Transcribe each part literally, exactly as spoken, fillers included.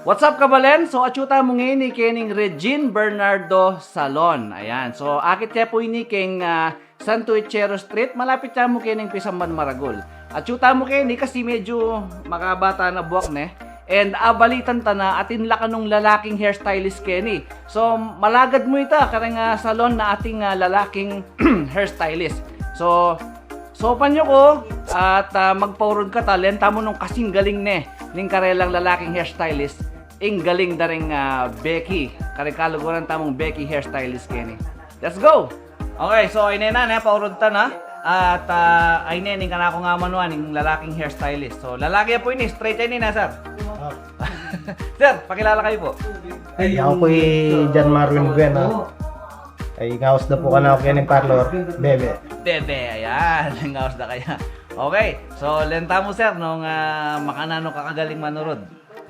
What's up, kabalen? So, atyu tamu ngeni kening Regine Bernardo Salon. Ayan. So, akit ya pu ini keng, ah, Santuichero Street. Malapit ya mu kening Pisamban Maragul. Atyu tamu keni kasi medyu makabata na buak ne. And abalitan ta na atin la kanung lalaking hairstylist keni. So, malagad mu ita, kareng, ah, salon na atin, ah, lalaking hairstylist. So, saupan yu ku at, ah, magpaurud kata, lenta mu nung kasing galing ne ning karelang lalaking hairstylist, ing galing da ring, ah, Becky. Kareng kaluguran tamung Becky hairstylist keni. Let's go! Okay, so ayni na, ne, paurud ta na. At, ah, ayni, ning kanaku ngan manuan, ing lalaking hairstylist. So, lalaki ya pu ini, straight ya ini na, sir. Sir, pakilala kayu pu. Ay, aku pu i John Marvin Gwen, ah. Ay, ngaus da pu kanaku kening parlor, Bebe. Bebe, ayan, ngaus da kaya. Okay, so lenta mu, sir, nung, ah, makananu ka kagaling manurud.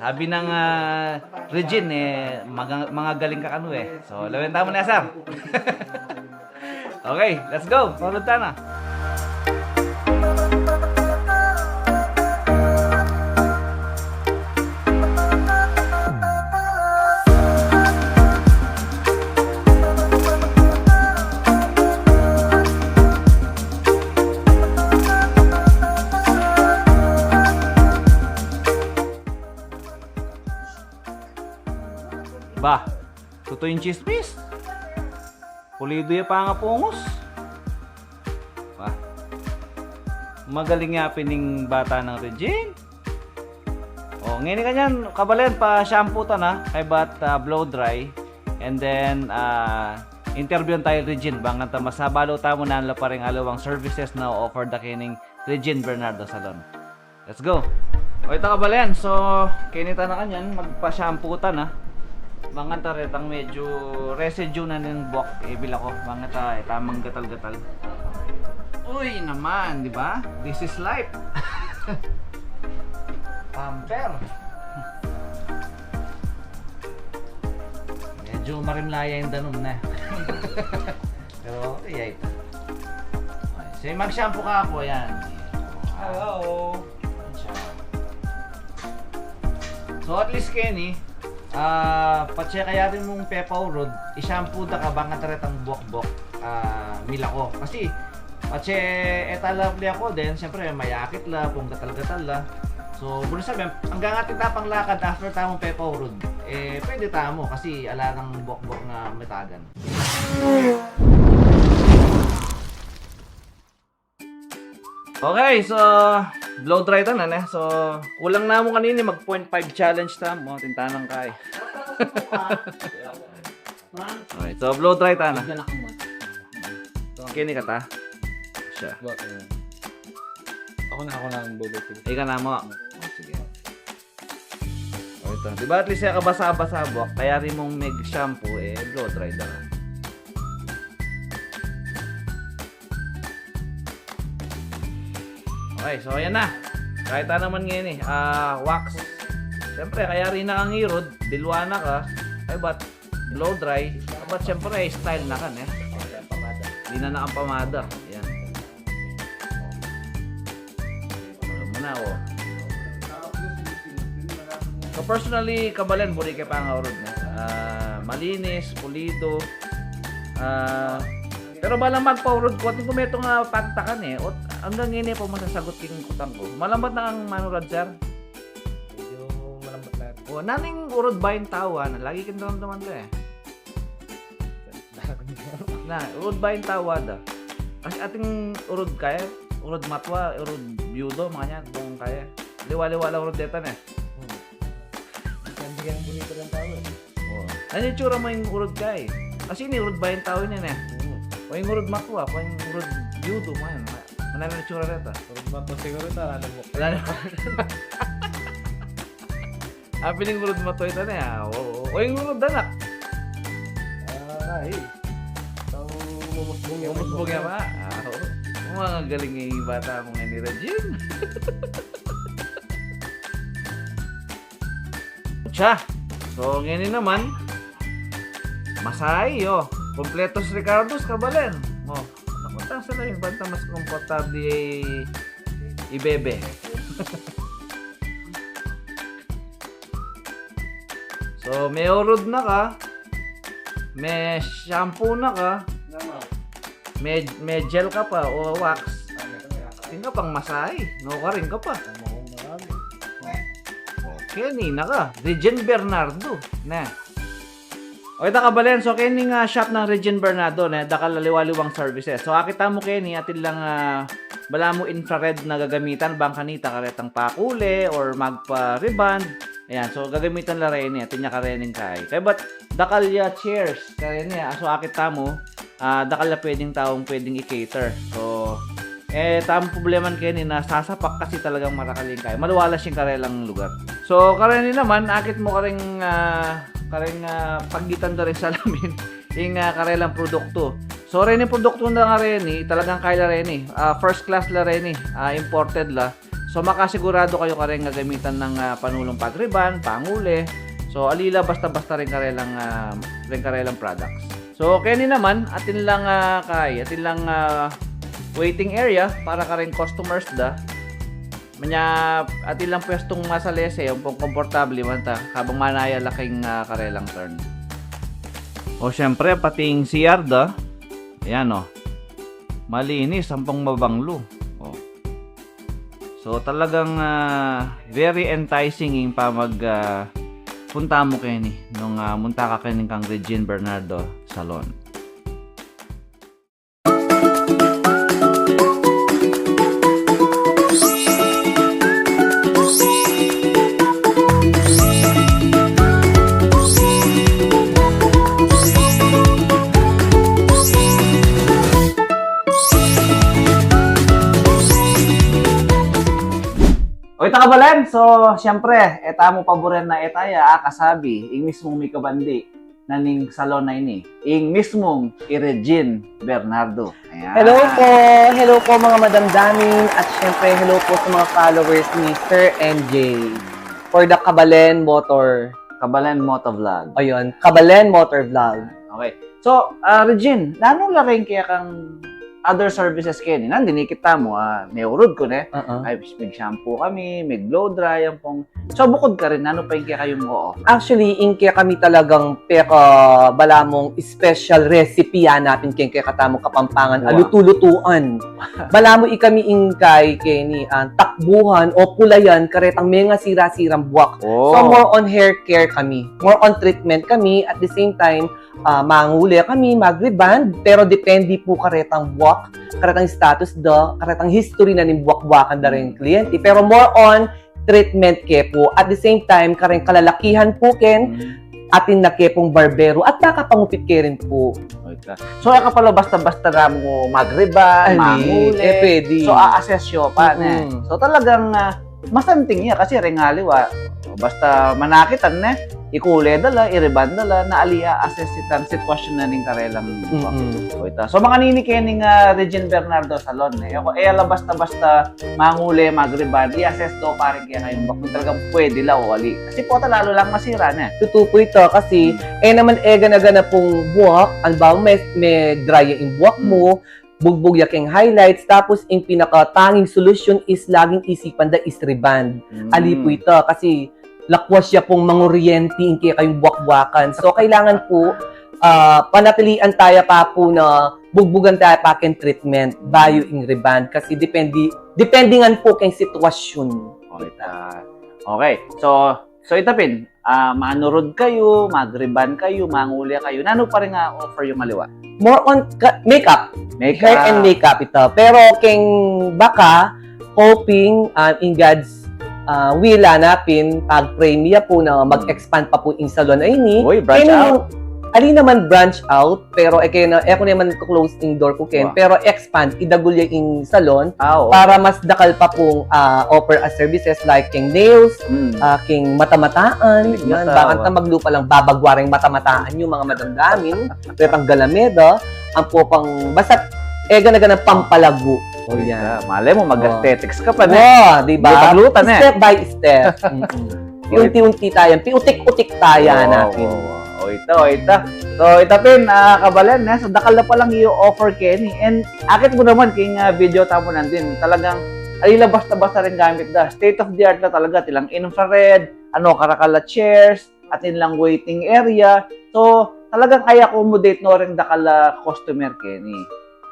Sabi nang, ah, Regine, eh, maga-, mangagaling ka kanu, eh. So, lawen tamu na, sir. Okay, let's go. Paurud ta na. Ba, tutu ing tsismis. Pulidu ya pangapungus. Ba, magaling ya pin ing bata nang Regine. O, ngeni kanyan, kabalen, pa-shampoo ta na, kaybat, ah, blow dry. And then, ah, interview ta i Regine, bang kanta masabalu tamu nanu la pa ring aliwang services na o-offer da kening Regine Bernardo Salon. Let's go. O, ita, kabalen. So, keni ta na kanyan, magpa-shampoo ta na. Bang kanta retang medyu residue na ning buak, e, milako. Bang kanta, e, tamang gatal-gatal. Uy naman, di ba? This is life. Pamper. Medyu marimla ya ing danum ne. Pero okay ya ita. Okay. So, mag-shampoo ka pu, ayan. Hello. So, at least keni, ah, patse kayari mung pepaurud, i-shampoo da ka bang kanta retang buak-buak, ah, milako. Kasi, patse e ta la pali ako, then, siyempre, mayakit la, pung gatal-gatal la. So, buri sabi, anggang atin ta panglakad after tamung pepaurud, e, pwede tamu, kasi ala nang buak-buak a metagan. Okay, so, blow dry ta na, ne? So, kulang na mu kanini, mag point five challenge tamu, tintanang kai. Okay, so, blow dry ta na. Keni kata. Siya. Ako na, ako na ang blow dry. Ika na mu. O, sige. O, ita. Di ba at least e ka basa-basa buak, kayari mung mag-shampoo, e, blow dry da ka. Okay, so ayan na. Kaya ta naman ngeni, ah, wax. Siyempre, kayari na kang irud, dilwa na ka. Kaybat blow dry. Kaybat siyempre, style na ka, ne? Di na na kang pamada. Ayan. Alam mo na, o. So, personally, kabalen, buri ke pangaurud, ne? Ah, malinis, pulido. Ah, pero bala magpaurud ku, atin ku metung a pagtakan, e. Ot, anggang ngeni pa masasagot king kutang ku. Malambat na kang manurud, sir? Medyu malambat na. O, nanu ing urud bayu ning tau, a, na lagi king daramdaman ka, e. Na, urud bayu ning tau, a, da. Kasi atin urud kaya, urud matua, urud byudo, makanyan, kung kaya. Liwa-liwa la urud deta, ne? Hmm. Kasi ang buritu ning tau, e. O. Nanu ing itsura mu ing urud kaya? Kasi ini urud bayu ning tau ini, ne? Hmm. O ing urud matua, o ing urud byudo, makanyan. Ma-, mananu ing itsura deta? Urud matua siguru ita, ala mu. Ala mu. Apin ing urud matua ita, ne? A, o, o. O ing urud anak? A, ay. Tau mumusbung ya. Mumusbung ya, ma? A, o. Mangagaling ing bata mung ini, Regine. Siya. So, ngeni naman, masai, o. Kompletus Ricardos, kabalen. O, naku, ta, sa la ing banta mas komportable i-, ibebe. So, me-urud na ka, me-shampoo na ka, me-, me-gel ka pa o wax. Atin ka pang masahe. No, karin ka pa. Okay, nina ka. Regine Bernardo. Ne. O, ita kabalen, so, keni nga shop nang Regine Bernardo, ne, dakal a liwa-liwang services. So, akit tamu keni, atin lang, ah, balamu infrared na gagamitan, bang kanita karetang pakule or magpa-rebond. Ayan, so, gagamitan la reni, atin ya kareni ing kai. Kaybat, dakal ya chairs, kareni, ah, so, akit tamu, ah, dakal la pwedeng taung pwedeng i-cater. So, e tamu problema keni na sasapak kasi talagang marakal ing kai. Maluwalas ing karelang lugar. So, kareni naman, akit mu kareng, ah, kareng, ah, pagitan da reng salamin, ing, ah, karelang produktu. So, reni produktu na nga reni, talagang kai la reni. Ah, first class la reni, ah, imported la. So, makasigurado kayu kareng gagamitan nang, ah, panulung pag-rebond, pangule. So, ali la basta-basta reng karelang, ah, reng karelang products. So, keni naman, atin lang, ah, kai, atin lang, ah, waiting area para kareng customers da. Manya, atin lang pwestung masalese, ampong komportable man ta, kabang manaya la king, ah, karelang turn. O, syempre, pati ing C R da. Ayan, o. Malinis, ampong mabanglu. O. So, talagang, ah, very enticing ing pamag, ah, punta mu keni nung, ah, munta ka keni kang Regine Bernardo Salon. O, ita kabalen, so, siyempre, e tamu paburen na e taya akasabi, ing mismung mikabandi na ning salon a ini, ing mismung i Regine Bernardo. Ayan. Hello po! Hello po, mga madamdamin, at syempre, hello po sa mga followers ni Sir M J for the Kabalen Motor. Kabalen Motovlog. Ayun, Kabalen Motor Vlog. Okay. So, ah, Regine, nanu la rin kaya kang other services keni? Nandin, ikit tamu, ah, me-urud ku, ne? Uh-uh. Ay, mig-shampoo kami, mig-blow dry, ampong. So, bukud karin, nanu pa ing kekayung o-offer? Actually, ing kekami talagang peka balamu ing special recipe, a, natin keng kekatamung Kapampangan a lutu-lutuan. Balamu ikami ing kai keni, ah, takbuhan o pulayan karetang mengasira-sirang buak. Oh. So, more on hair care kami. More on treatment kami. At the same time, ah, mangule kami, mag-rebond, pero depende pu karetang buak, karetang status da, karetang history na ning buak-buakan da reng kliyente. Pero more on treatment ke pu. At the same time, kareng kalalakihan pu ken, atin na ke pung barbero at makapangupit ke rin pu. Okay. So, e ka pala basta-basta na mu mag-rebond, mangule. E, pwede. So, a-assess yu pa, ne? So, talagang, ah, masanting ya kasi reng aliwa, basta manakitan, ne, ikule da la, i-rebond da la, na ali a-assess itang sitwasyun na ning karelang. Mm-mm. O, ita. So, makanini keni ning, ah, Regine Bernardo Salon, ne? E, e la basta-basta mangule, mag-rebond, i-assess do pa rin kaya kayung buak kung talagang pwede la o ali. Kasi pota lalu lang masira, ne? Tutu pu ita kasi, e naman e gana-gana pung buak, halimbawa me-, me-dry ya ing buak mu, bugbug ya keng highlights, tapos ing pinakatanging solusyon is laging isipan da is rebond. Mm. Ali pu ita kasi lakwas ya pung manguryente ing kekayung buak-buakan. So, kailangan pu, ah, panatilian taya pa pu na bugbugan taya pa keng treatment, bayu ing rebond. Kasi depende, depende ngan pu keng sitwasyun. Okay, ta-, okay. So, so ita pin, ah, manurud kayu, mag-rebond kayu, mangule kayu. Nanu pa rin a-offer yung aliwa? More on ka-, makeup. Makeup. Hair and makeup ita. Pero keng baka, hoping, ah, in God's, ah, will, a, na pin, pag-pray mi ya pu na mag-expand pa pu ing salon a ini. Uy, branch out. Kaya naman, ali naman branch out, pero e ke na, e ku naman ku-close ing door ku ken, pero expand, idagul ya ing salon para mas dakal pa pung, ah, offer a services like keng nails, ah, keng mata-mataan, yan, baka ta maglupa lang babagwa reng mata-mataan yu, mga madamdamin, retang galameda, ampo pang, basta, e gana-gana pampalagu. O, yan. Malay mu, mag-aesthetics ka pa, ne? Wa, di ba? Luta-luta, ne? Step by step. Mm-mm. Piunti-unti taya, piutik-utik taya natin. O, ita, o, ita. So, ita pin, ah, kabalen, ne? So, dakal na palang i-offer keni. And akit mu naman, king, ah, video tamu nandin, talagang, ali la basta-basta ring gamit da. State of the art na talaga, tilang infrared, ano, karakal a chairs, atin lang waiting area. So, talagang i-accommodate no reng dakal a customer keni.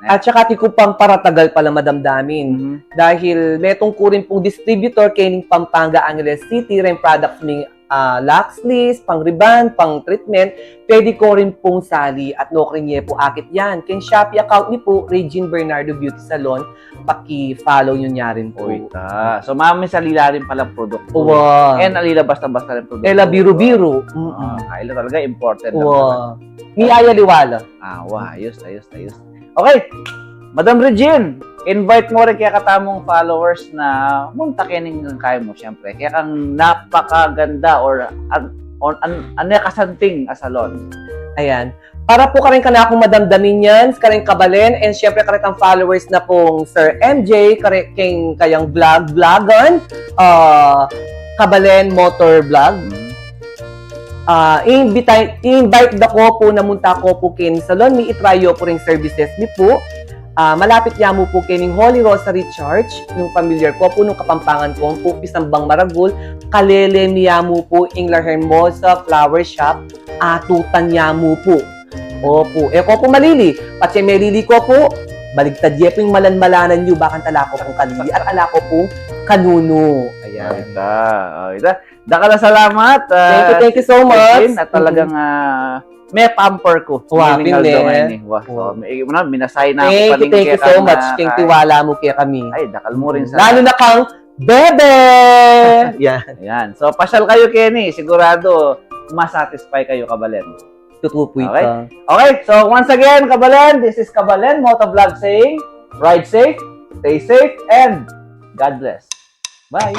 At saka atin ku pang paratagal pala, Madam Damin. Mhm. Dahil metung ku rin pung distributor kening Pampanga, Angeles City, reng products ming, ah, lax lips, pang rebond, pang treatment, pwede ko rin pung sali at no kring ye pu akit yan. Keng Shopee account ni pu, Regine Bernardo Beauty Salon, paki-follow nyo nya rin pu. Uy, ta. So, mami, salila rin pala produktu. Uwa. E na lila basta-basta rin produktu. E la biru-biru. Mm-mm. Ah, kaila talaga important lang. Uwa. Miyayaliwa la. Ah, wa, ayos, ayos, ayos. Okay, Madam Regine, invite mo rin kaya katamung followers na munta kening kaya mo, syempre. Kaya kang napakaganda or an, on, an, an, kasanting a salon. Ayan. Para pu kareng kanakung Madam Daminians, kareng Kabalen, and syempre kareng kang followers na pung Sir M J, kareng keng kayang vlog, vlogan, ah, Kabalen Motor Vlog. Mm. Ah, i-invite, i-invite da ko pu na munta ko pu king salon mi, i-try yo pu ring services mi pu. Ah, malapit ya mu pu kening Holy Rosary Church, yung familiar ko pu, nung Kapampangan ko pu, pisambang maragul, kalele mi ya mu pu ing La Hermosa Flower Shop, atutan ya mu pu. Opu, e ko pu malili, patse melili ko pu, baligtad ye pu ing malan-malanan yu, bakanta ala ko pung kalili, at ala ko pung kanunu. Ayan. Ay, ta. Ay, ta. Dakal a salamat, ah, thank you, thank you so much. Regine, at talagang, ah, me-pamper ku. Wa, pin, eh. Wa, so, mi-, mi-, minasay na ku. Thank you, thank you so much. Keng tiwala mu kekami. Ay, dakal mu rin sa lalu na kang bebe! Yan. Yan. So, pasyal kayu keni. Sigurado, masatisfy kayu, Kabalen. Tutu pu ita. Okay. Okay, so once again, Kabalen, this is Kabalen Motovlog saying, ride safe, stay safe, and God bless. Bye!